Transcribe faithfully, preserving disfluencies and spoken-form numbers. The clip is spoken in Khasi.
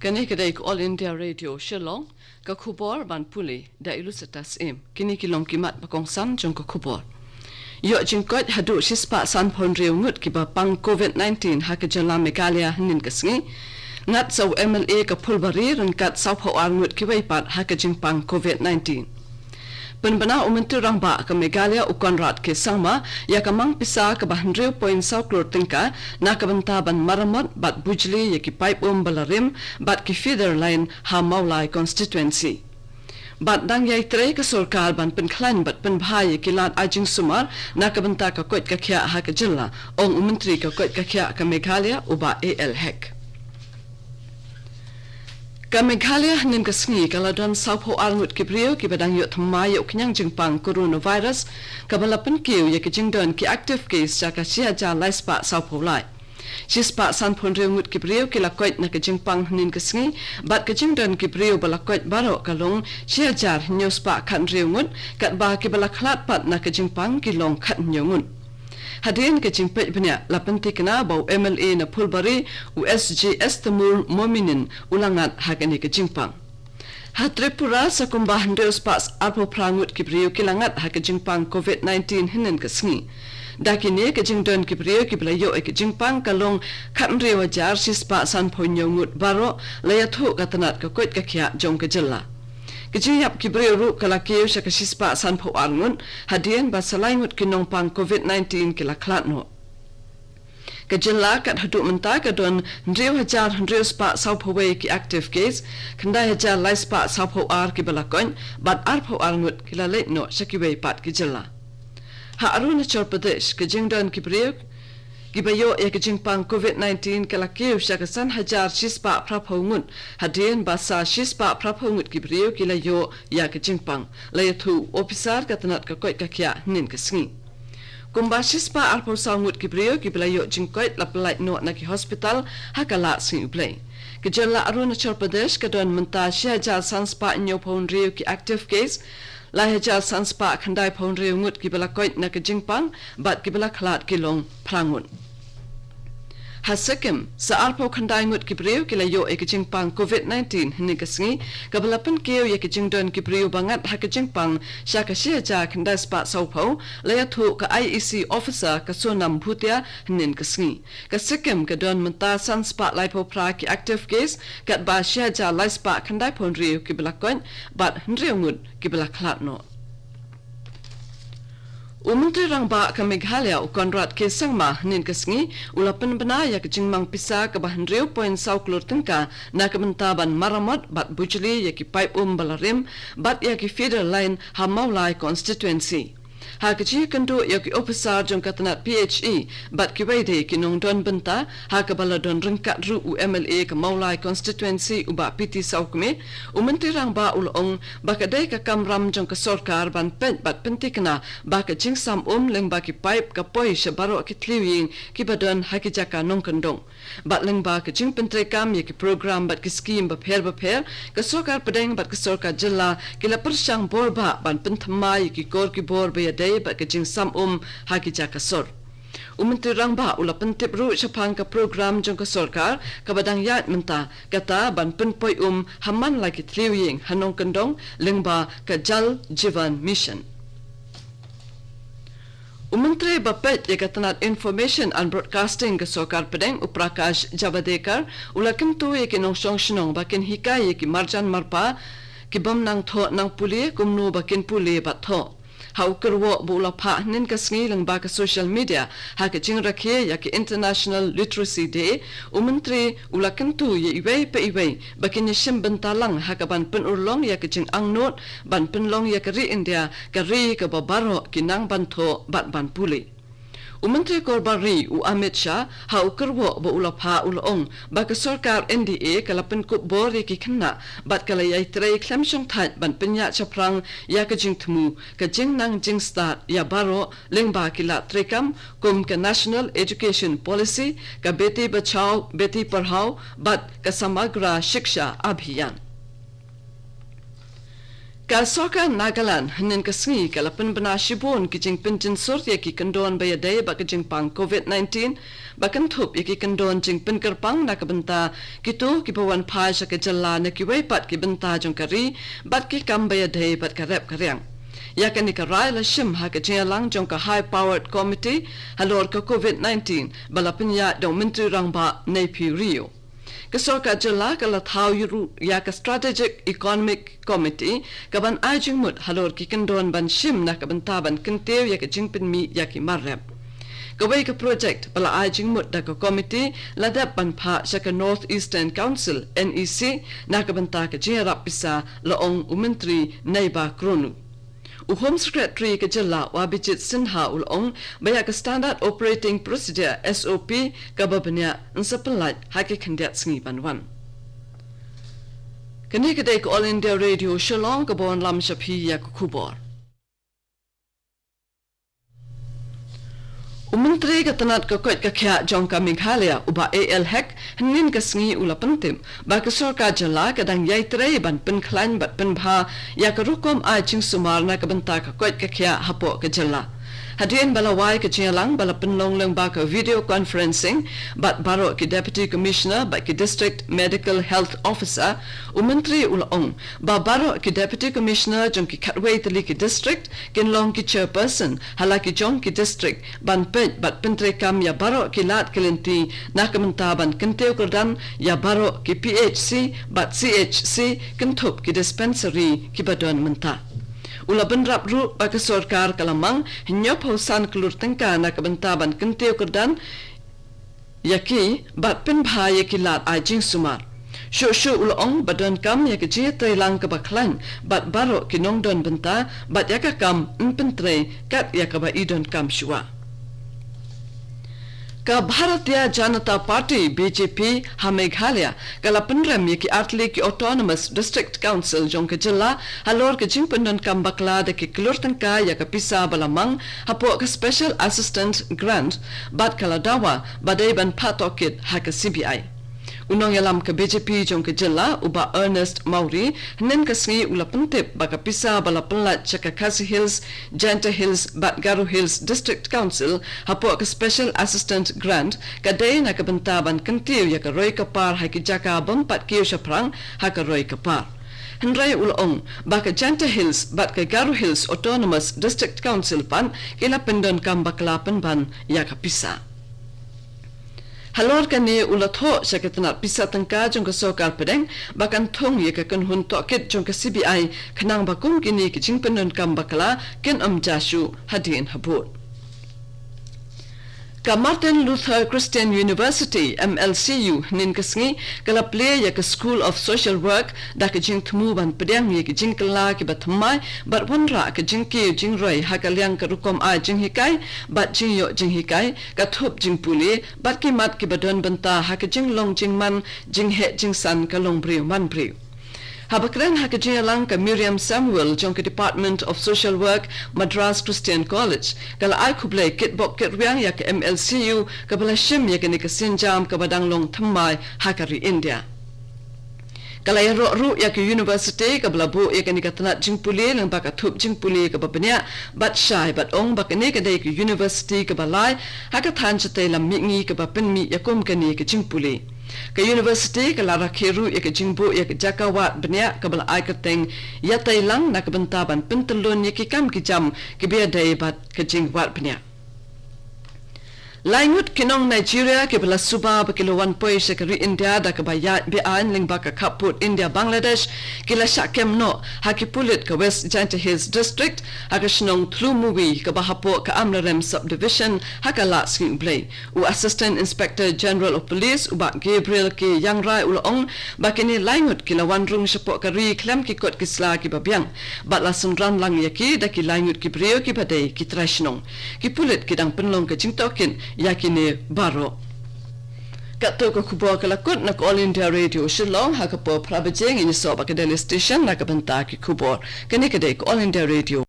Kane ka dei ka All India Radio Shillong, ka khubor ban pule da i Lucetta Syiem. Kine ki long ki mat ba kongsan jong ka khubor. Ïoh jingkoit haduh shispah sanphew hynriew ngut kiba pang covid nineteen ha ka jylla Meghalaya hynnin ka sngi. Ngat sa u M L A ka Phulbari ryngkat sawphew ar ngut kiwei pat ha ka jingpang covid nineteen. Pynbna u Myntri Rangbah ka Meghalaya u Conrad K Sangma ïa ka mang pisa kaba hynriew point saw klur tyngka na ka bynta ban maramot bad bujli ïa ki paip um ba la rim bad ki feeder line ha Mawlai constituency. Bad dang ïai trei ka sorkar ban pynkhlaiñ bad pynbha ïa ki lad ai jingsumar na ka bynta ka koit ka khiah ha ka jylla, ong u Myntri ka koit ka khiah ka Meghalaya u Bah A L Hek. Ka Meghalaya hynnin ka sngi ka la don sawphew ar ngut ki briew kiba dang ïoh thymmai ïa u khñiang jingpang coronavirus, kaba la pynkiew ïa ka jingdon ki active case sha ka shi hajar lai spah sawphew lai. Shispah sanphew hynriew ngut ki briew ki la koit na ka jingpang hynnin ka sngi, bad ka jingdon ki briew ba la koit baroh ka long shi hajar hynñiew spah khathynriew ngut, katba kiba la khlad pat na ka jingpang ki long khathynñiew ngut. Hadien ka jingpeit bniah la pynthikna ba u M L A na Phulbari, u S J Estemur Mominin, u la ngat ha kane ka jingpang. Ha Tripura, sa kumba hynriew spah arphew phra ngut ki briew ki la ngat ha ka jingpang covid nineteen hynnin ka sngi. Da kine, ka jingdon ki briew kiba la ïoh ïa ka jingpang ka long khathynriew hajar shispah sanphew hynñiew ngut baroh, la ïathuh ka tnat ka koit ka khiah jong ka jylla. Ka jingïap ki briew ruh ka la kiew sha ka shispah sanphew ar ngut, hadien ba sa lai ngut ki nongpang covid nineteen ki la khlad noh. Ka jylla kat haduh mynta ka don hynriew hajar hynriew spah sawphew wei ki active case, khyndai hajar lai spah sawphew ar kiba la koit, bad arphew ar ngut ki la leit noh sha kiwei pat ki jylla. Ha Arunachal Pradesh, ka jingdon ki briew kiba ïoh ïa ka jingpang covid nineteen ka la kiew sha ka san hajar shispah phraphew ngut, hadien ba sa shispah phraphew ngut ki briew ki la ïoh ïa ka jingpang, la ïathuh u ophisar ka tnat ka koit ka khiah hynnin ka sngi. Kumba shispah arphew saw ngut ki briew kiba la ïoh jingkoit la pyllait noh na ki hospital ha ka lad sngi U Blei. Ka jylla Arunachal Pradesh ka don mynta shi hajar san spah hynñiewphew hynriew ki active case, lai hajar san spah khyndaiphew hynriew ngut kiba la koit na ka jingpang, bad kiba la khlad ki long phra ngut. Ha Sikkim, sa arphew khyndai ngut ki briew ki la ïoh ïa ka jingpang covid nineteen hynnin ka sngi, kaba la pynkiew ïa ka jingdon ki briew ba ngat ha ka jingpang sha ka shi hajar khyndai spah sawphew, la ïathuh ka I E C officer ka Sonam Bhutia hynnin ka sngi. Ka Sikkim ka don mynta san spah laiphew phra ki active case, katba shi hajar lai spah khyndaiphew hynriew kiba la koit, bad hynriew ngut kiba la khlad noh. U Myntri Rangbah ka Meghalaya u Conrad K Sangma hynnin ka sngi u la pynbna ïa ka jingmang pisa kaba hynriew point saw klur tyngka na ka bynta ban maramot bad bujli ïa ki paip um ba la rim bad ïa ki feeder line ha Mawlai constituency. Ha ka jingïakynduh ïa ki ophisar jong ka tnat P H E bad kiwei de ki nongdon bynta, ha kaba la don ryngkat ruh u M L A ka Mawlai constituency u Bah P T Sawkmie, u Myntri Rangbah u la ong ba ka dei ka kamram jong ka sorkar ban peit bad pynthikna ba ka jingsam um lyngba ki paip ka poi sha baroh ki thliew ïing kiba don ha ki jaka nongkyndong. Bad lyngba ka jingpyntreikam ïa ki program bad ki skim bapher bapher, ka sorkar pdeng bad ka sorkar jylla ki la pyrshang bor bah ban pynthymmai ïa ki kor ki bor ba ïadei bad ka jingsam um ha ki jaka sor. U Myntri Rangbah u la pyntip ruh shaphang ka program jong ka sorkar kaba dang ïaid mynta, kata ban pynpoi um ha man la ki thliew ïing ha nongkyndong lyngba ka Jal Jeevan Mission. U Myntri ba peit ïa ka tnat Information and Broadcasting ka sorkar pdeng u Prakash Javadekar u la kyntu ïa ki nongshong shnong ba kin hikai ïa ki marjan marpa ki bym nang thoh nang pule kumno ba kin pule bad thoh. Ha u kyrwoh ba u la phah hynnin ka sngi lyngba ka social media ha ka jingrakhe ïa ka International Literacy Day, u Myntri u la kyntu ïa iwei pa iwei ba kin ïashim bynta lang ha ka ban pynurlong ïa ka jingangnud ban pynlong ïa ka ri India ka ri kaba baroh ki nang ban thoh bad ban pule. U Myntri Korbar Ri u Amit Shah ha u kyrwoh ba u la phah u la ong ba ka sorkar N D A ka la pynkup bor ïa ki khynnah bad ka la ïai trei khlem shongthait ban pynïaid shaphrang ïa ka jingthmu ka jingnang jingstad ïa baroh lyngba ki lad treikam kum ka National Education Policy, ka Beti Bachao Beti Padhao bad ka Samagra Shiksha Abhiyan. Ka Sorkar Nagaland hynnin ka sngi ka la pynbna shibun ki jingpynjynsur ïa ki kyndon ba ïadei bad ka jingpang covid nineteen, ba kynthup ïa ki kyndon jingpynkyrpang na ka bynta kito kiba wan phai sha ka jylla na kiwei pat ki bynta jong ka ri, bad ki kam ba ïadei bad ka rep ka riang. Ïa kane ka rai la shim ha ka jingïalang jong ka High Powered Committee halor ka covid nineteen, ba la pynïaid da u Myntri Rangbah Neiphiu Rio. Ka Sorkar Jylla ka la thaw ruh ïa ka Strategic Economic Committee kaban ai jingmut halor ki kyndon ban shim na ka bynta ban kyntiew ïa ka jingpynmih ïa ki mar rep. Kawei ka project ba la ai jingmut da ka committee la dep ban phah sha ka North Eastern Council, N E C, na ka bynta ka jingïarap pisa, la ong u Myntri Neiba Kronu. U Home Secretary ka jylla, u Abhijit Sinha, u la ong ba ïa ka Standard Operating Procedure, S O P, kaba bniah yn sa pynlait ha ki khyndiat sngi ban wan. Kane ka dei ka All India Radio Shillong kaba wanlam sha phi ïa ka khubor. U Myntri ka tnat ka koit ka khiah jong ka Meghalaya, u Bah A L Hek, hynnin ka sngi u la pyntip ba ka Sorkar Jylla ka dang ïai trei ban pynkhlaiñ bad pynbha ïa ka rukom ai jingsumar na ka bynta ka koit ka khiah hapoh ka jylla. Hadien ba la wai ka jingïalang ba la pynlong lyngba ka video conferencing bad baroh ki Deputy Commissioner bad ki District Medical Health Officer, u Myntri u la ong ba baroh ki Deputy Commissioner jong ki khatwei tylli ki district kin long ki chairperson ha la ki jong ki district ban peit bad pyntreikam ïa baroh ki lad ki lynti na ka bynta ban kyntiew kyrdan ïa baroh ki P H C bad C H C, kynthup ki dispensary kiba don mynta. U la bynrap ruh ba ka Sorkar ka la mang hynñiewphew san klur tyngka na ka bynta ban kyntiew kyrdan ïa ki bad pynbha ïa ki lad ai jingsumar. Shuh shuh u la ong ba donkam ïa ka jingïatreilang kaba khlaiñ bad baroh ki nongdon bynta bad ïa ka kam yn pyntrei kat ïa kaba i donkam shuwa. Ka Bharatiya Janata Party, B J P, ha Meghalaya ka la pynrem ïa ki artylli ki Autonomous District Council jong ka jylla halor ka jingpyndonkam bakla da ki klur tyngka ïa ka pisa ba la mang hapoh ka Special Assistance Grant, bad ka la dawa ba dei ban phah tohkit ha ka C B I. U nongïalam ka B J P jong ka jylla, u Bah Ernest Mawrie, hynnin ka sngi u la pyntip ba ka pisa ba la pynlait sha ka Khasi Hills, Jaintia Hills bad Garo Hills District Council hapoh ka Special Assistance Grant ka dei na ka bynta ban kyntiew ïa ka roi ka par ha ki jaka bym pat kiew shaphrang ha ka roi ka par. Hynrei u la ong ba ka Jaintia Hills bad ka Garo Hills Autonomous District Council pat ki la pyndonkam bakla pynban ïa ka pisa. Halor kane u la thoh sha ka tnat pisa tyngka jong ka Sorkar Pdeng ba kan thung ïa ka kynhun tohkit jong ka C B I khnang ba kum kine ki jingpyndonkam bakla kin ym jia shuh hadien habud. Ka Martin Luther Christian University, M L C U, hynnin ka sngi ka la plie ïa ka School of Social Work da ka jingthmu ban pdiang ïa ki jingkylla kiba thymmai bad wanrah ka jingkiew jingroi ha ka liang ka rukom ai jinghikai bad jingïoh jinghikai, ka thup jingpule bad ki mat kiba don bynta ha ka jinglong jingman, jingheh jingsan ka longbriew manbriew. Haba kren ha ka jingïalang ka Miriam Samuel jong ka Department of Social Work, Madras Christian College, ka la ai khublei kitbok kitrwiang ïa ka M L C U kaba la shim ïa kane ka sienjam kaba dang long thymmai ha ka ri India. Ka la ïaroh ruh ïa ka university kaba la buh ïa kane ka tnat jingpule lyngba ka thup jingpule kaba bniah bad shai bad ong ba kane ka dei ka university kaba lai ha ka thaiñ shatei lam mihngi kaba pynmih ïa kum kane ka jingpule. Ka university ka la rakhe ruh ïa ka jingbuh ïa ka jaka wad bniah kaba la ai kyrteng Ïatei Lang na ka bynta ban pyntyllun ïa ki kam ki jam kiba ïadei bad ka jingwad bniah. Lai ngut ki nong Nigeria kiba la suba ba ki la wan poi sha ka ri India da kaba ïaid be-aiñ lyngba ka khappud India Bangladesh ki la shah kem noh ha ki pulit ka West Jaintia Hills District ha ka shnong Thlumuwi kaba hapoh ka Amlarem Subdivision ha ka Lah Sngi U Blei. U Assistant Inspector General of Police, u Bah Gabriel K Jangrai, u la ong ba kine lai ngut ki la wan rung shapoh ka ri khlem ki kot ki sla kiba biang bad la synran lang ïa ki da ki lai ngut ki briew kiba dei ki trai shnong. Ki pulit ki dang pynlong ka jingtohkit ïa kine baroh. Katto ka khubor ka la kut na ka All India Radio Shillong. Ha ka por phra baje ngin ïasoh bad ka Delhi Station na ka bynta ki khubor. Kane ka dei ka All India Radio.